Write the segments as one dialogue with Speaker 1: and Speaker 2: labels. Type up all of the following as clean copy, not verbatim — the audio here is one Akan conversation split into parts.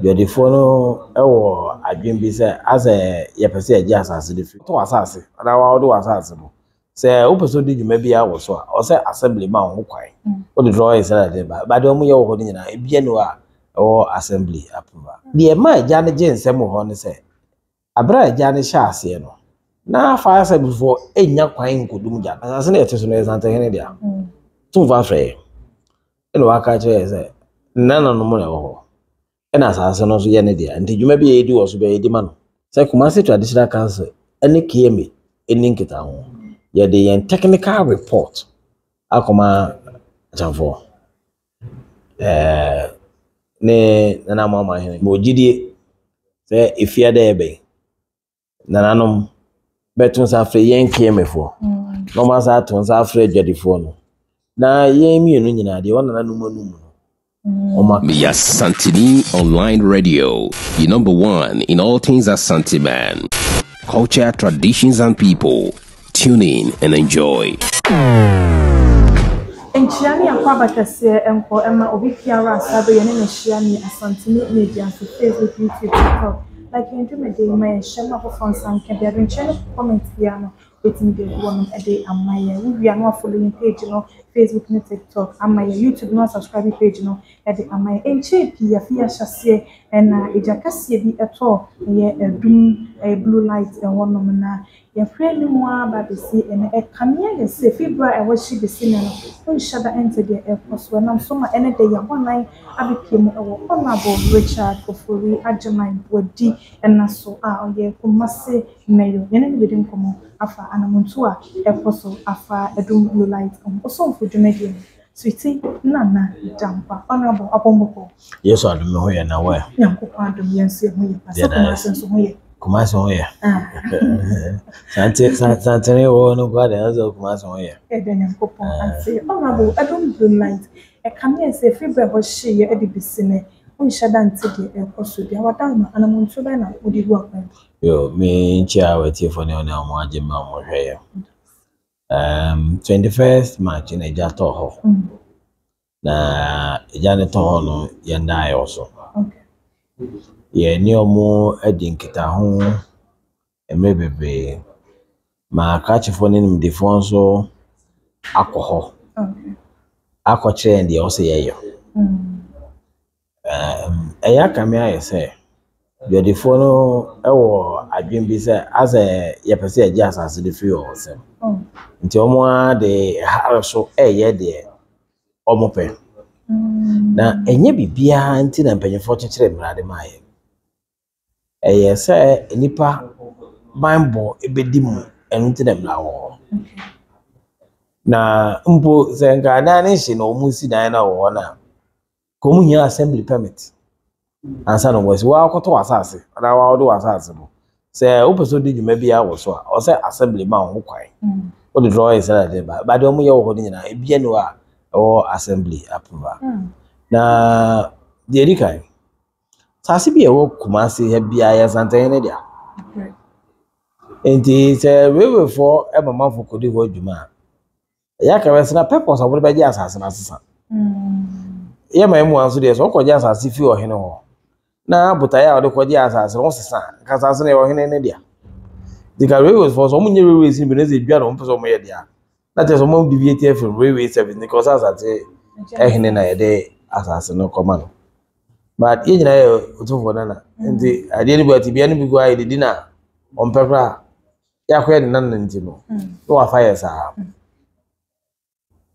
Speaker 1: Dwadifoɔ no wɔ adwene bi sɛ asɛ yɛpɛ sɛ yɛgye asase no firi. Tɔ w'asase anaa wode w'asase no. Sɛ wopɛ sɛ wodi dwuma biara wɔ so a, ɔwɔ sɛ assembly ma wo ho kwan. Wode drawings na ɛde ba. Ba deɛ wɔyɛ wɔ hɔ no nyinaa, ebia ni hɔ a ɛwɔ assembly approval. Deɛ ɛma agya no gye nsɛm wɔ hɔ ne sɛ, bere a agya no hyɛ aseɛ no, na fire service foɔ nnya kwan nkɔdum gya no. Asase no yɛte so no yɛ Santehene dea. Tumfoɔ afrɛ yɛn. Ɛna waka kyerɛ yɛn sɛ, ne nananom na ɛwɔ hɔ. Ɛna asase no nso yɛ ne dea. Nti dwuma bi a yɛdi wɔ so bɛyɛ yɛdi ma no. Sɛ Kumasi Traditional Council ne KMA nni nkitaho. Yɛde yɛn technical report akɔma Akyamfoɔ ɛɛ ne Nana Amoamoahene. Mewɔ gyidie sɛ efie dɛ ɛbɛn nananom bɛto nsa afrɛ yɛn KMAfoɔ na wɔn asan ato nsa afrɛ adwadifoɔ no na yɛn mmienu nyinaa deɛ wɔn nananom anum no wɔn aka.
Speaker 2: The Asantini Online Radio, your number one in all things Asante man. Culture, traditions, and people. Tune in and enjoy.
Speaker 3: Nkyia ne akwaaba kɛseɛ nkɔ ɛma obi biara a saa berɛ yɛne no ahyia ne Asanteni Media nso Facebook, YouTube, TikTok. Like yɛn dwumadie yi ma yɛn hyɛ ma afoforɔ nsa nka bi adwenkyerɛ ne comment biara no wobɛtumi de agu hɔnom de ama yɛn. Wowie a na wafollow yɛn page no Facebook ne TikTok ama yɛn YouTube na wasubscribe page no de ama yɛn. Ɛnkyɛɛ pii afe yi ahyɛaseɛ na egya kɛseɛ bi tɔɔ ɛyɛ adum ɛyɛ blue light ɛhɔnom na Yɛhwɛ anim ara ba besi nnɛ. Ɛkame ayɛ sɛ fi bere a ɛhɔ hye besi nnɛ no, wonhyɛ da nte deɛ ɛrekɔ so. Ɛnam so ma ɛnnɛ da yi yɛabɔ nan abepue mu wɔ Honourable Richard Ofori Agyemang Boadi nna so a ɔyɛ Kumasi Mayor. Yɛne no bedi nkɔmmɔ afa anammɔntuo a ɛrekɔ so afa Adum Blue Light ho. Ɔsomfo dwumadie no, Sweety Nana Dankwa. Honourable Abɔmmɔbɔ.
Speaker 1: Yesu adom me ho yɛ na wɛ.
Speaker 3: Nyankopɔn adom yɛn nso yɛ ho yɛ pa. Sɛ Kumasi nso ho yɛ.
Speaker 1: Kumasi ho yɛ. Sante santene wɔ no kura deɛ ɛsɛ Kumasi ho yɛ.
Speaker 3: Ɛdɛ Nyankopɔn ase. Honourable Adom Blue Light. Ɛkame yɛ sɛ ɛfiri berɛ a ɛhɔ hyeeɛ de bɛsi nnɛ, wonhyɛ da nte deɛ ɛrekɔ so biara. W'adaworoma, anammɔntuo bɛn na wode gu akwan mu?
Speaker 1: Yo, me nkyia w'atiefoɔ ne wɔn a wɔagye me a wɔhwɛ yɛ. 21st March na egya tɔɔ hɔ. Na egya no tɔ hɔ no, yɛn dan ayɛ wɔ so. Yɛne wɔn adi nkitaho mmerɛ bebree. Ma akrakyefoɔ ne nimdefoɔ nso akɔ hɔ akɔkyerɛ yɛn deɛ ɛwɔ sɛ yɛyɛ. Ɛyɛ a kame ayɛ sɛ dwadifoɔ no wɔ adwene bi sɛ asɛ yɛpɛ sɛ yɛgye asase no firi wɔn nsam. Nti wɔn ara de hare so reyɛ deɛ wɔpɛ. Na ɛnyɛ biribiara nti na mpanimfoɔ kyekyere mmara de ma yɛn. Ɛyɛ sɛ nnipa banbɔ bɛdi mu, ɛno nti na mmara wɔ hɔ. Na mpo sɛ nka dan no hye na wɔresi dan no wɔ hɔ no a, nka wɔhia assembly permit ansa na wɔasi. Woakɔtɔ w'asase anaa woade w'asase no, sɛ wopɛ sɛ wodi dwuma biara wɔ so a, ɛwɔ sɛ assembly ma wo ho kwan. Wode drawings na ɛde ba. Ba deɛ wɔyɛ wɔ hɔ no nyinaa, ebiara nni hɔ a ɛwɔ assembly approval. Na deɛ ɛdi kan, Asase bi a ɛwɔ Kumasi ha biara yɛ Asantehene dea. Nti sɛ railwayfoɔ ma manfoɔ kɔdi hɔ dwuma a, ɛyɛ aka bɛsɛ na purpose a wɔde bɛgye asase no asesa. Yɛ man mu ha nso deɛ sɛ wɔkɔgye asase fi ɔhene hɔ na botaeɛ a wɔde kɔgye asase no wɔsesa a, nka asase no yɛ ɔhene no dea. Nti ka railways foɔ sɛ wɔnyɛ railways no bi na sɛ dwa na wɔmpɛ sɛ wɔyɛ deɛ a, na kyerɛ sɛ wɔn deviate afiri railway service because asase ɛhene na yɛde asase no kɔma no. But yɛn nyinaa yɛ otumfoɔ nana nti adeɛ no bi ɔte bea no bi koraa yɛdidi na ɔmpɛ koraa yɛakɔyɛ ne nana nti no na wafa yɛ saa.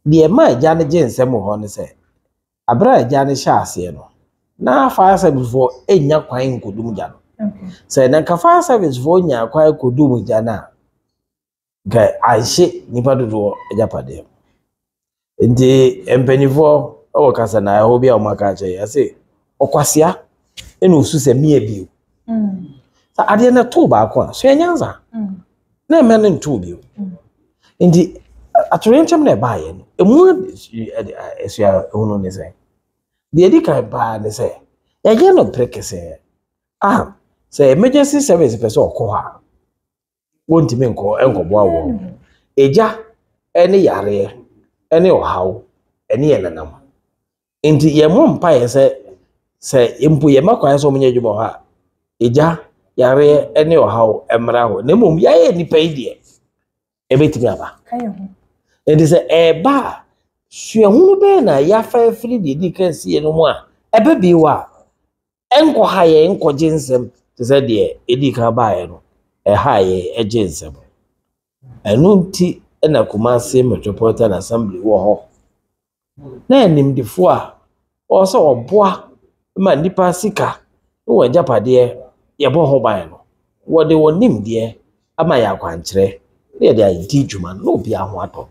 Speaker 1: Deɛ ɛma agya no gye nsɛm wɔ hɔ ne sɛ abere a agya no hyɛ aseɛ no na fire service foɔ nnya kwan nkɔdum gya no. Sɛ na nka fire service foɔ nya kwan kɔdum gya no a nka anhye nnipa dodoɔ agyapadeɛ. Nti mpanimfoɔ wɔ kasa na ɛhɔ bi a wɔaka akyerɛ yɛn sɛ ɔkwasea ɛna osu sɛ mia bio. Sɛ adeɛ no too baako a so yɛ nyansa na ɛmɛ no ntoo bio. Nti atoyerɛnkyɛm na ɛbaeɛ no emu asua ehunu ne sɛ deɛ ɛdi kan paa ne sɛ yɛyɛ no pere kɛseɛ a sɛ emergency service pɛ sɛ ɔkɔ hɔ a wɔntumi nkɔ nkɔboa wɔn. Egya ne yareɛ ne ɔhaw ne yɛn nenam. Nti yɛmmɔ mpaeɛ sɛ Sɛ mpo yɛma kwan sɛ wɔnyɛ adwuma wɔ hɔ a, egya, yareɛ ne ɔhaw mmra hɔ. Na mmom yɛayɛ nnipa yi deɛ, ɛbɛtumi aba. Nti sɛ ɛreba a, suahunu bɛn na yɛafa afiri deɛ ɛdi kan sie no mu a ɛbɛ bio a, ɛnkɔha yɛn nkɔgye nsɛm te sɛ deɛ ɛdi kan baeɛ no, ɛha yɛn ɛgye nsɛm. Ɛno nti na Kumasi Metropolitan Assembly wɔ hɔ. Na animdefoɔ a wɔwɔ sɛ wɔboa ma nnipa sika ne wɔn agyapadeɛ yɛbɔ ho ban no, wɔde wɔn nimdeɛ ama yɛn akwankyerɛ na yɛde adi dwuma no na obiara ho atɔ.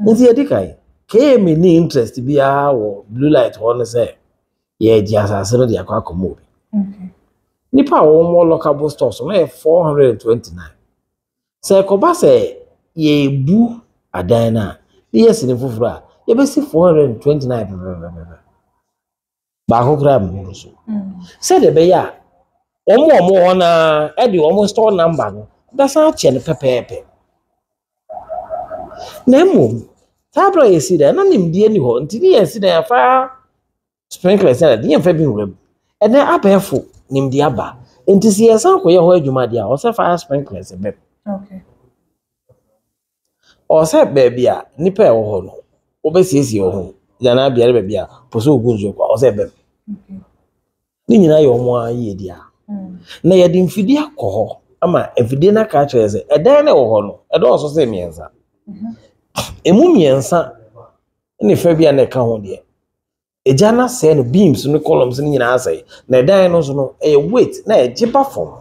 Speaker 1: Nti yɛdi kan, KMA nni interest biara wɔ blue light hɔ no sɛ yɛregye asase no de akɔ akɔma obi. Nnipa a wɔwɔ lockable stores no yɛ 429. Sɛ ɛkɔba sɛ yɛrebu adan no a, na yɛasi no foforɔ a, yɛbɛsi 429 pɛpɛpɛpɛ. Baako koraa mmoro so. Sɛdeɛ ɛbɛyɛ a wɔn a wɔwɔ hɔ no ara de wɔn store number no bɛsan akyɛ no pɛpɛɛpɛ. Na mmom, saa berɛ a yɛsi dan na nimdeɛ ni hɔ nti ne yɛsi dan afa Sprinklers na de yɛmfa bi nwura mu. Ɛnɛ abɛɛfo nimdeɛ aba. Nti sɛ yɛsan kɔyɛ hɔ adwuma deɛ a, ɔsɛ fire sprinklers bɛm.
Speaker 3: Okay.
Speaker 1: Ɔsɛ baabi a nipa ɛwɔ hɔ no, wobɛsiesie wɔ ho. Gyanabea ne baabi a pɔ sɛ ogu nsuo kɔ, ɔsɛ bɛm. Ne nyinaa yɛ wɔn ara yie dea. Na yɛde mfidie akɔ hɔ ama mfidie no aka akyerɛ sɛ ɛdan no ɛwɔ hɔ no, ɛdɔɔso sɛ mmiɛnsa. Emu mmiɛnsa ne fa bi a na ɛka ho deɛ, Egya no asɛe no, beams no columns no nyinaa asɛe. Na ɛdan no nso no, ɛyɛ weight na ɛgye ba fam.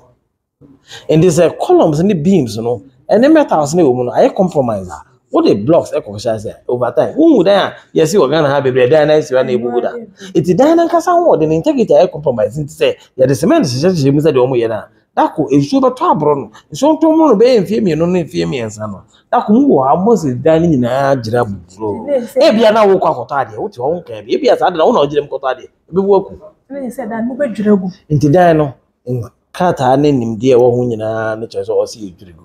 Speaker 1: Nti sɛ columns ne beams no ɛne metals no ɛwɔ mu no ayɛ compromise a, wode blocks ɛkɔ hyɛ ase a, over time, wohu dan a yɛsi wɔ Ghana ha bebree dan no asi hɔ na ebubu da. Nti dan no ankasa ho ɔde ne integrity ayɛ compromise nti sɛ yɛde cement hyehyɛhyehyɛ mu sɛdeɛ wɔyɛ no a, Dako, nsuo bɛtɔ aboro no. Nsuo ntɔ mmoro no bɛyɛ mfeɛ mmienu ne mfeɛ mmiɛnsa no. Dako mu wɔ ha Moses dan no nyinaa gyina buburo. Ebia na wokɔ akɔtɔ adeɛ, wote hɔ wonkaa bi. Ebia saa de na wo na wogyina mu kɔtɔ adeɛ, ebebu aku. Nti dan no, nkrataa ne nimdeɛ ɛwɔ ho nyinaa no kyerɛ sɛ ɔsɛ yɛdwiri gu.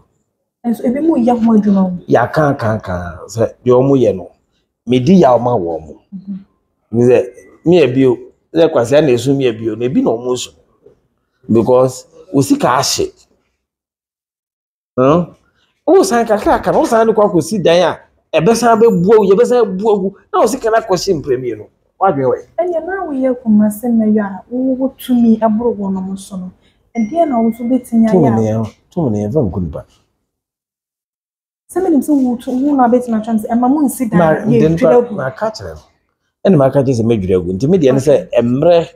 Speaker 3: Nso ebi mu yɛ ho adwuma o.
Speaker 1: Yɛaka aka aka sɛ deɛ wɔn yɛ no, medi yaw ma wɔn mo. Sɛ meyɛ bio, sɛ kwasea na esu meyɛ bio, na ebi na wɔn nsu. Because wo sika ahye. Hmm? Wosan kakraka na wosan de kɔ akɔsi dan a ɛbɛsan bɛbu agu, yɛbɛsan abu agu na wo sika no akɔhye mprɛ mmienu. W'adwene wɔ he?
Speaker 3: Ɛnneɛ na woyɛ Kumasi mmɛyɔ a wowɔ tumi boro wɔnom so no, ɛdeɛn na wo nso wobɛtumi ayɛ
Speaker 1: a. Tumi no yɛmfa nku nipa.
Speaker 3: Sɛ menim sɛ wo tu wo na wobɛtumi atwa no sɛ ɛma mo nsi dan no yɛdwiri agu.
Speaker 1: Maka kyerɛ no ɛna maka kyerɛ sɛ mɛdwiri agu nti me deɛ ne sɛ mmerɛ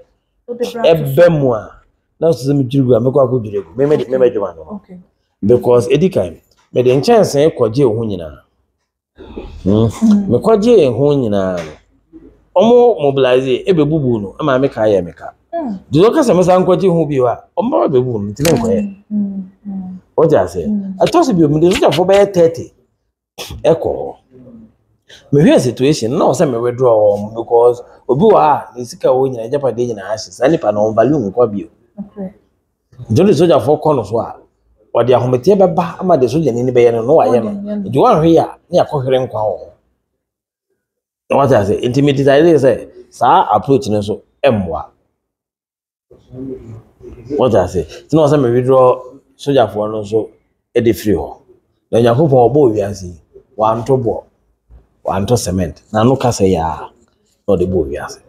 Speaker 1: ɛbɛ mu a na nso sɛ medwiri gu a mɛkɔ akɔdwiri agu me me mɛdwuma no because ɛdi kan mede nkyɛnsee kɔgye ho nyinaa. Hmm. Mekɔgyee ho nyinaa no, wɔn mobilize ebebubu no ma me ka yɛ me ka. Deɛ ɔka sɛ mesan nkɔgye ho bio a, wɔn bɛba bɛbu no nti menkɔyɛ. Wote aseɛ? Ɛtɔ so bio, mede sogyafoɔ bɛyɛ 30 ɛkɔ hɔ. Mehwɛɛ situation na ɔsɛ me withdraw wɔn because obi wɔ ha a ne sika wɔ nyinaa agyapadeɛ nyinaa ahye saa nipa no ɔn value nkwa bio. Nti wode sogyafoɔ kɔ no so a, ɔde ahometeɛ bɛba ama deɛ sogyani no bɛyɛ no na wayɛ no. Nti woanhwɛ yie a, ne yɛakɔhwere nkwa wɔ hɔ. Na wate ase? Nti me decide sɛ saa approach no nso mmoa. Wate ase? Nti na ɔsɛ me withdraw sogyafoɔ no nso de firi hɔ. Na Onyankopɔn ɔbɔɔ wiase yi, wanto boɔ, wanto cement, n'ano kasa yi ara na ɔde bɔɔ wiase.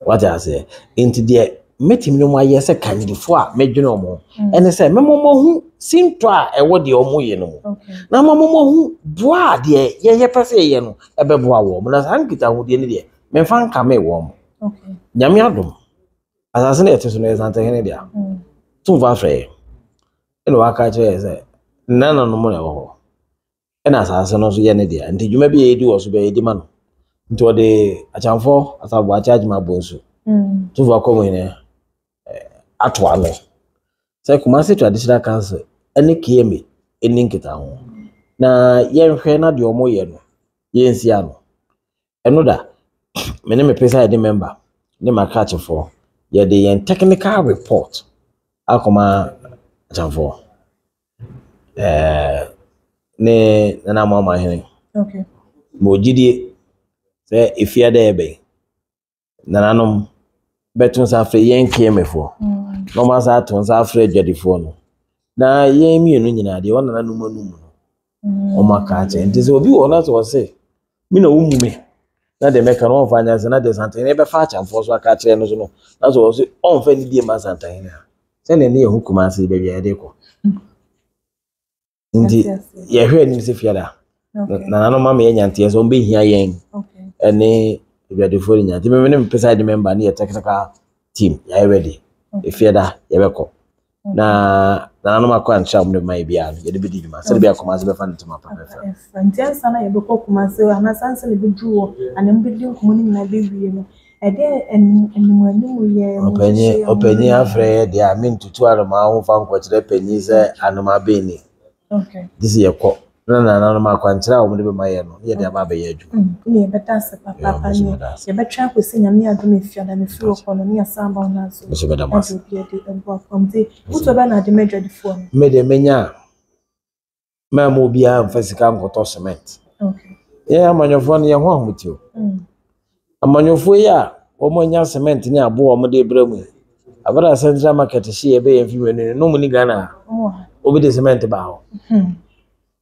Speaker 1: Wate aseɛ? Nti deɛ mɛtumi ne wɔn ayɛ sɛ kandifoɔ a mɛdwene wɔn ho mm. ɛne sɛ mɛma wɔn ahu sintɔ a ɛwɔ deɛ wɔn yɛ no mu na mɛma wɔn ahu boa a deɛ yɛyɛ pɛ sɛ yɛyɛ no ɛbɛboa wɔn na saa nkitahodie no deɛ mɛmfa nkame wɔn. Nyame adom asase no yɛte so no yɛ Santehene dea. Mm. Tumfo afrɛ yɛ ɛna waka kyerɛ yɛ sɛ nananom na ɛwɔ hɔ. ɛna asase no nso yɛ ne dea. Nti dwuma bi a yɛdi wɔ so bɛyɛ yɛdi ma no. Nti ɔde Akyamfo Asafo Boakye Agyema Bonsu mm. Tumfo Akɔmuhene eh, ato ano sɛ Kumasi Traditional Council ne KMA ɛni nkitaho na yɛnhwɛ na deɛ wɔyɛ no yɛnsi ano. Ɛno da, me ne me presiding member ne m'akrakyefoɔ, yɛde yɛn technical report akɔma Akyamfoɔ ɛɛ ne Nana Amoamoahene.
Speaker 3: Okay.
Speaker 1: Mewɔ gyidie sɛ efie dɛ ɛbɛn nananom bɛto nsa afrɛ yɛn KMfoɔ na wɔn asa ato nsa afrɛ adwadifoɔ no na yɛn mmienu nyinaa deɛ wɔn nananom anum no wɔn aka akyerɛ. Nti sɛ obi wɔ hɔ na sɛ ɔse me na womu me na deɛ mɛka no ɔmfa nyɛ sɛ na deɛ Santehene bɛfa akyɛmfoɔ so aka akyerɛ no so no na sɛ ɔse ɔmfa ne die ma Santehene a sɛdeɛ ne yɛho Kumase baabi a yɛde kɔ. Nti yɛhwɛ anim sɛ fiada nananom ama yɛanya nteɛ sɛ wɔbɛhia yɛn ɛne adwadifoɔ no nyinaa. Nti me ne me side member ne yɛ technical team yɛayɛ ready. Efiada yɛbɛkɔ na nananom akɔ ankyerɛ a wɔde ma yɛ biara no yɛde bɛdi dwuma sɛde bɛyɛ Kumase bɛfa ne ntoma pɛpɛɛpɛ.
Speaker 3: Nti ansa na yɛbɛkɔ Kumase anaasɛ ansa na yɛbɛduru hɔ anaa mobɛdi nkɔmmɔ no nyinaa bɛwie no ɛdeɛ anim anim yɛ mo
Speaker 1: nhyehyɛeɛ a Ɔpanyin afrɛ yɛ deɛ a mentutu anomaa ho fa nkɔkyerɛ panyin sɛ anomaa bɛn ni. Gye sɛ yɛkɔ na nananom akwankyerɛ a wɔde bɛma yɛn no na yɛde aba abɛyɛ adwuma.
Speaker 3: Ne yɛbɛda ase papaapa ne yɛbɛtwɛn akɔsi Nyame adom efiada no firi hɔ kɔ no ne yɛasan aba wo nan so
Speaker 1: ɛde
Speaker 3: obi adi abu apam nti wotu bɛn na ade ma adwadifoɔ no?
Speaker 1: Me deɛ menya a mɛmma obiara mfa sika nkɔtɔ cement. Yɛn amanyɔfoɔ no yɛn ho ahotew. Amanyɔfoɔ yi a wɔanya cement ne aboɔ a wɔde brɛ mu yi, abere a central market hye yɛ bɛyɛ mfe mmienu no, na wɔn ni Ghana ha. Obi de cement ba hɔ.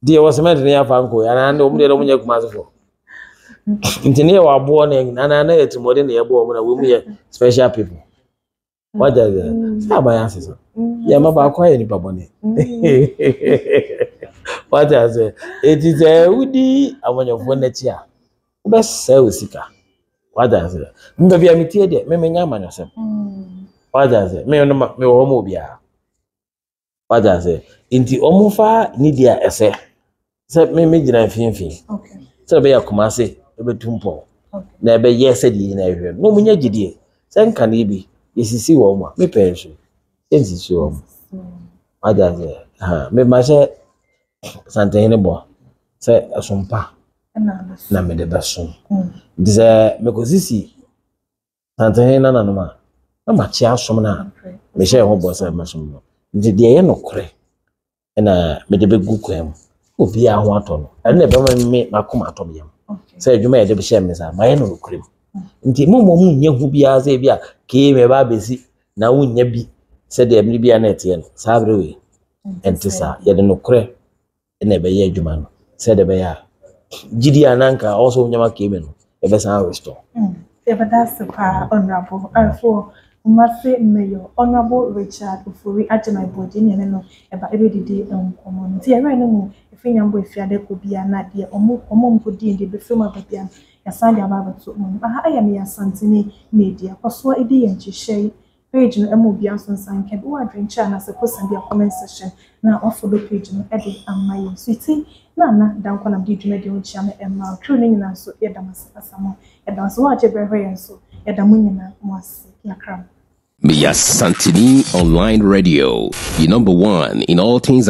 Speaker 1: Deɛ wɔ cement no yɛafa nkɔ yi, anaa wɔn deɛ wɔn nyɛ Kumasefoɔ. Nti ne yɛ wɔ aboɔ no anaa na yɛ tirimuɔden na yɛbɔ wɔn na wɔn mu yɛ special people. Wagya sɛ sɛ aban asesa. Yɛn mma baako ayɛ nipa bɔne. Wagya sɛ eti sɛ wodi amanyɔfoɔ n'akyi a wobɛsɛe wo sika. Wagya sɛ mbaabi a metie deɛ me menya amanyɔsɛm. Wagya sɛ me no mewɔ hɔ ma obiara. Wate ase? Nti wɔmfa nidi a ɛsɛ sɛ me megyina mfimfini sɛ ɛbɛyɛ Kumase ɛbɛtu mpɔn na ɛbɛyɛ sɛdeɛ nyina ɛhwɛ no na wɔnya gyidie sɛ nkane bi yɛsisi wɔn a mepɛ nso yɛnsisi wɔn. Wate ase? Ha me mahyɛ Santehene bɔ sɛ ɛsom pa na mede bɛsom. Nti sɛ mekɔsisi Asantehene nananom a, na makye asom no a mehyɛɛ ho bɔ sɛ mɛsom no. Nti deɛ ɛyɛ nokorɛ na mede bɛgu kwan mu. Obiara ho atɔ no. Ɛno na ɛbɛma me m'akoma atɔ me yam. Sɛ adwuma a yɛde hyɛɛ me nsa, mayɛ no nokorɛ mu. Nti mo mmom nnyɛ hu biara sɛ ebi a kee mɛba abɛsi na wonnya bi sɛdeɛ mmere bi a na ɛteɛ no. Saa berɛ wei, ɛnte saa. Yɛde nokorɛ na ɛbɛyɛ adwuma no sɛdeɛ ɛbɛyɛ a gyidi a na anka ɔwɔ sɛ ɔnya ma KMA no ɛbɛsan restore.
Speaker 3: Yɛbɛda ase paa Honourable Arfoɔ Kumasi Mayor Honourable Richard Ofori Agyemang Boadi ne yɛne no ɛba ɛbɛdidi nkɔmmɔ no. Nti yɛwerɛ no mu ɛfiri Nyambo Efiada kɔ bia na deɛ ɔmo ɔmo a ɔmo kɔdii deɛ ɛbɛfiri mu aba bia no yɛasan de aba abɛto mo anim. Aha ɛyɛ Meyɛ Asanteni Media. Kɔsoɔ ɛdi yɛn nhyehyɛe Page no ma obiara nso nsa nka bi. Wowɔ adwenkyerɛ anaasɛ question bi a comment section na woafollow page no de ama yɛn. Sweetie Nana Dankwa na mede dwumadie ho kyia me mma wo. Crew no nyinaa nso yɛda mo ase Asamoah yɛda wo ase. Wo a agye berɛ hwɛ yɛn nso yɛda mo nyinaa mo ase. Yɛakra mo.
Speaker 2: Meyɛ Asanteni Online Radio, your number one in all things